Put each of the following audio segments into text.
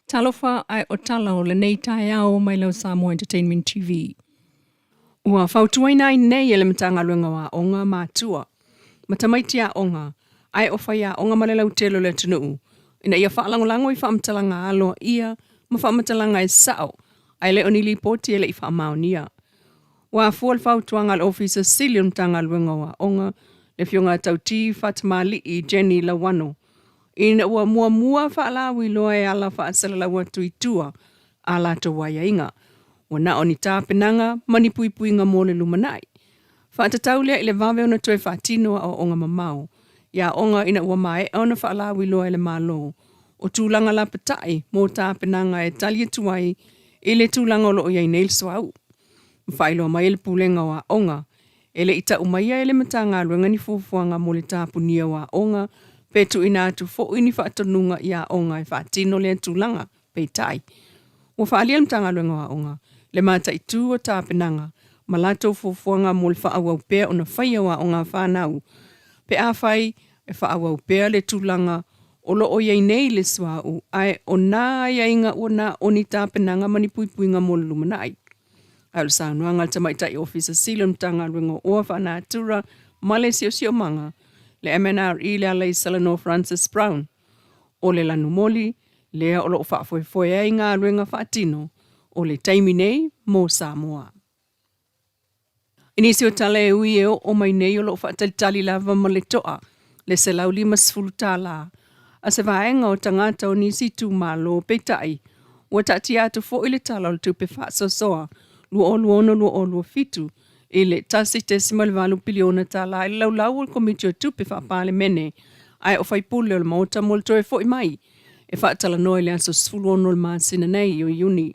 Talofa ae o tala o lenei taeao mai lau Samoa Entertainment TV. Ua fautuaina ai nei e le Matagaluega o Aoga matua ma tamaiti aoga ae o faiaoga ma le lautele o le atunuu ina ia faalagolago i faamatalaga aloaia ma faamatalaga e sao ae le o ni lipoti e le i faamaonia. Ua afua le fautuaga a le Ofisa Sili o le Matagaluega o Aoga, le Afioga ia Tauti Faatamalii Jenny Lauano, ina ua muamua faalauiloa e ala faasalalau atu i tua a latou aiaiga, ua na o ni tapenaga ma ni puipuiga mo le lumanai. Faatatau lea i le vave ona toe faatino aoaoga mamao i aoga ina ua maea ona faalauiloa e le Malo o tulaga lapatai mo tapenaga e tali atu ai i le tulaga o lo o i ai nei le suauu. Ma faailoa mai e le Pulega o Aoga, e le i tau maia e le Matagaluega ni fuafuaga mo le tapunia o aoga pe tuuina atu foi ni faatonuga i aoga e faatino lea tulaga. Peitai, ua faaalia e le Matagaluega o Aoga le mataitu o tapenaga ma latou fuafuaga mo le faaauau pea ona faia o aoga a fanau pe afai e faaauau pea le tulaga o lo o i ai nei le suauu ae o nā aiaiga ua na o ni tapenaga ma ni puipuiga mo le lumanai. Ae o le saunoaga a le Tamaitai Ofisa Sili o le Matagaluega o Oa Faanatura ma le Siosiomaga, le MNRE le Alaisalanoa Francis Brown, o le lanumoli lea o lo o faafoefoe ai galuega faatino o le taimi nei mo Samoa. I nisi o tala e ui e oo mai nei o lo o faatalitali lava ma le toa le $150 a se vaega o tagata o nisi itumalo, peitai, ua taatia atu foi le Tala o le Tupe Faasoasoa 2026/2027 i le $1.8 piliona tala i le laulau o le Komiti o Tupe Faa-Palemene ae o faipule o le Maota mo le toe foi mai e faatalanoa i le aso 16 o le masina nei o Iuni.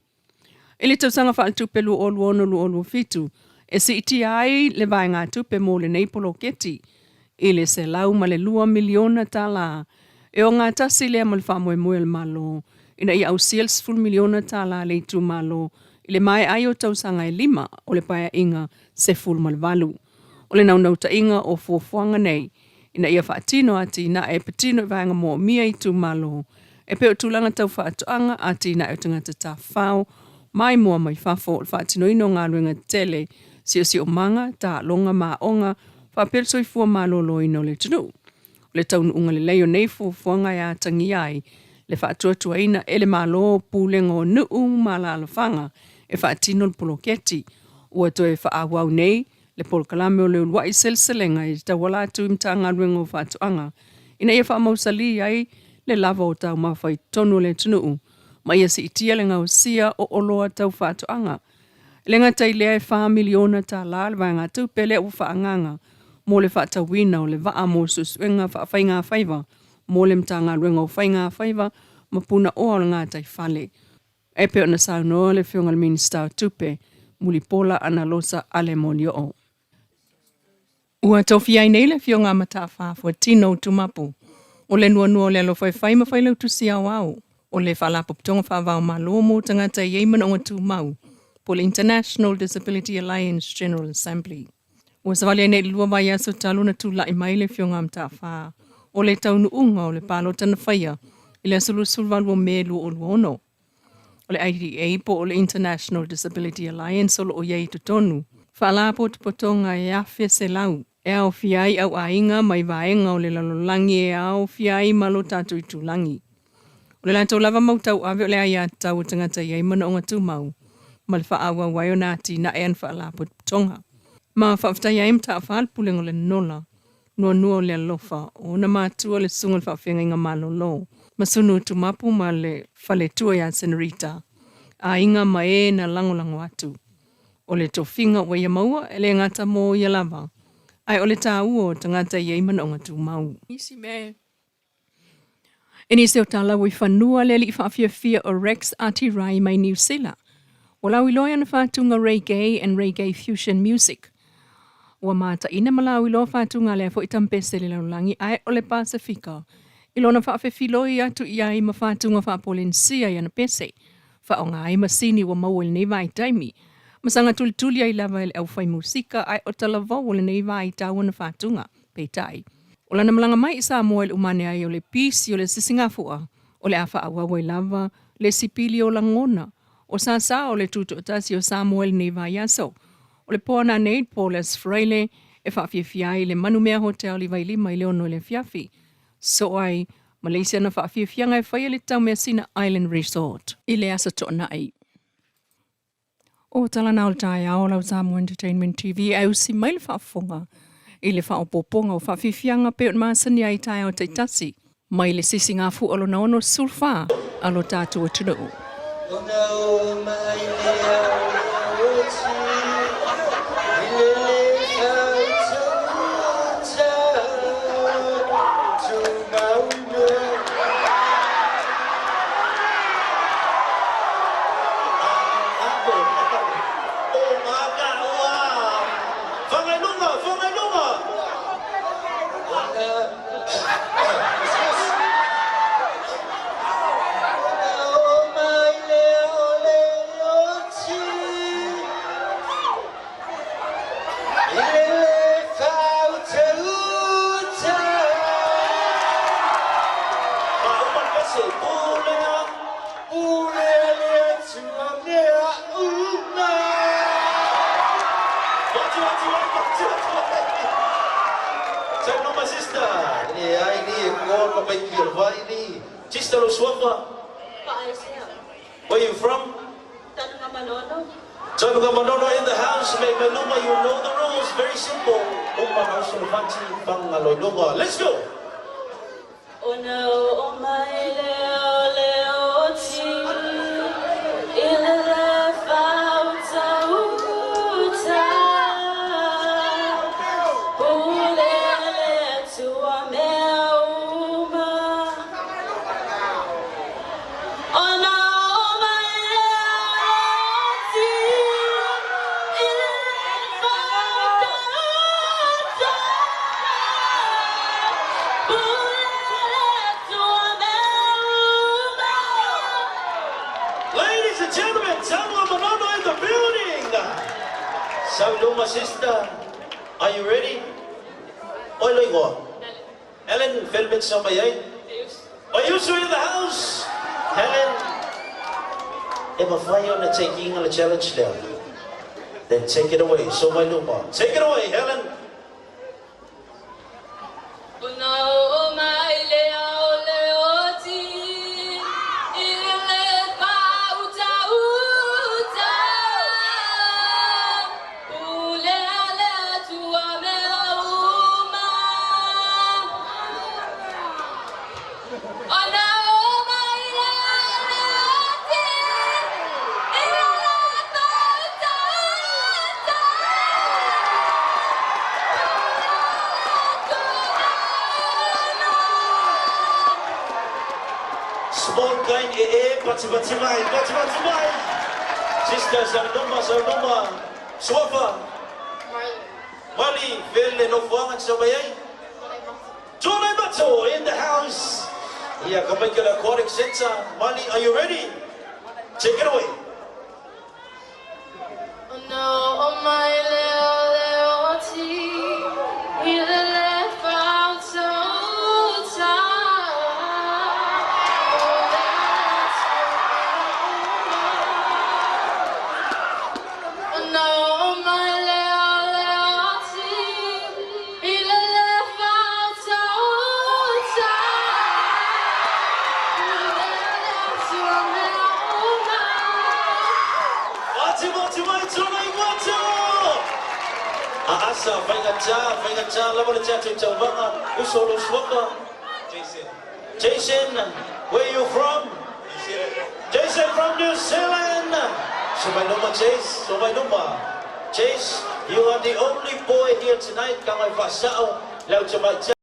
I le tausaga faaletupe 2026/2027, e siitia ai le vaegatupe mo lenei poloketi i le $102 miliona tala, e ogatasi lea ma le faamoemoe o le Malo ina ia ausia le $10 miliona tala a le itumalo i le maea ai o tausaga e lima o le Paeaiga 18. O le naunautaiga o fuafuaga nei ina ia faatino atinae e patino i vaega moomia i itumalo e pei o tulaga tau faatoaga, atinae o tagata tafafao maimoa mai fafo, o le faatinoina o galuega tetele, siosiomaga, taaloga ma aoga, faapea le soifua maloloina o le atunuu. O le taunuuga lelei o nei fuafuaga e atagia ai le faatuatuaina e le Malo pulega o nuu ma alaalafaga e faatino le poloketi ua toe faaauau nei le polokalame o le uluai seleselega e tauala atu i Matagaluega o Faatoaga ina ia faamausalī ai le lava o taumafa i totonu o le atunuu ma ia siitia le gaosia o oloa tau faatoaga. E le gata i lea e $4 miliona le vaegatupe lea ua faaagaaga mo le faatauina o le vaa mo suesuega faafaigafaiva mo le Matagaluega o Faigafaiva ma Punaoa o le Gataifale. E pei ona saunoa le Afioga i le Minisita o Tupe, Mulipola Anarosa Ale Molioo. Ua tofia ai nei le Afioga a Mata'afa Fuatino Utumapu o le nuanua o le alofa e fai ma Failautusi Aoao o le Faalapotopotoga Faava-o-Malo mo Tagata e i ai Manaoga Tumau po o le International Disability Alliance General Assembly. Ua savali ai nei i le lua vaiaso talu ona tulai mai le Afioga a Mata'afa o le taunuuga o le palota na faia i le aso 28 o Me 2026. O le IDA po o le International Disability Alliance o lo o i ai i totonu faalapotopotoga e 1,100 e aofia ai auaiga mai vaega o le lalolagi e aofia ai ma lo tatou itulagi. O le latou lava mau tauave o le aiatatau o tagata e i ai manaoga tumau ma le faaauau ai ona atinae ana faalapotopotoga. Ma faafetai ai Mataafa le Pulega o le Nola Nuanua o le alofa o ona matua le susuga i le faafeagaiga malolo ma Sunu Tumapu ma le faletua ia Senorita, aiga ma e na lagolago atu. O le tofiga ua ia maua e le gata mo ia lava, ae o le taua o tagata e i ai manaoga tumau. Isi mea E nisi o tala ua i fanua le alii faafiafia o Rex Atirai mai Niu Sila. Ua lauiloa i ana faatuga Reggae and Reggae Fusion Music. Ua mataina ma lauiloa faatuga lea foi tampese i le lalolagi ae o le Pasefika i lona faafefiloi atu i ai ma faatuga faapolenisia i ana pese, faaaoga ai masini ua maua i lenei vaitaimi, ma saga tulituli ai lava e le aufai musika ae o talavou o lenei vaitau ana faatuga. Peitai, o lana malaga mai i Samoa i le umane ai o le pisi o le sisigafua, O le a faaauau ai lava le sipili o lagona o sasa o le Tutoatasi o Samoa i lenei vaiaso. O le po ananei, po o le Aso Faraile, e faafiafia ai le Manumea Hotel i Vailima i le 6 i le afiafi. Soo ai ma le isi ana faafiafiaga e faia i le Taumeasina Island Resort i le Aso Toonai. O tala na o le taeao lau Samoa Entertainment TV ae usi mai le faafofoga i le faaopoopoga o faafiafiaga pei ona masani ai i taeao taitasi mai le sisigafua lona 64 a lo tatou atunuu. Ona o mai le ao i le le fautauta tumauina. Ona o mai le ao le oti i le le fautauta. Pule le Atua mea uma. Where you from? Tanugamanono. Tanugamanono in the house. Maluma, you know the rules. Very simple. Let's go. Ona o mai le o le oti i le le fautauta pule le Atua mea uma. Ona o mai le oti i le fautauta pule le Atua mea uma. Ladies and gentlemen, Tanugamanono in the building. Sauluma sister, are you ready? Oi loigoa. Helen Felben Samayay. Ayuso in the house. Helen, e mafai ona take in le challenge lea. Then take it away. So my luma. Take it away, Helen. Ona o mai le ao le oti i le fautauta pule le Atua mea uma. Ona o mai le oti i le fautauta Small kind e e pati pati mai pati pati mai. Sister Sauluma Sauluma. Suafa. Mali Vele no fuanga Samayay. Tunai Mato in the house. Yeah, Kamaikai Aquatic Center. Mali, are you ready? Take it away. Ona o mai le o le oti i le le fautauta pule le Atua mea uma. Ona o mai le o le oti i le le fautauta pule le Atua mea uma. Ati mati mai Tunai Mato. Asa faigata faigata lava le tatu tauvaga uso lo suafa. Jason. Jason, where you from? Jason from New Zealand. So my number, Chase. So my number. Chase, you are the only boy here tonight. Kangay fasao. Lau chamai.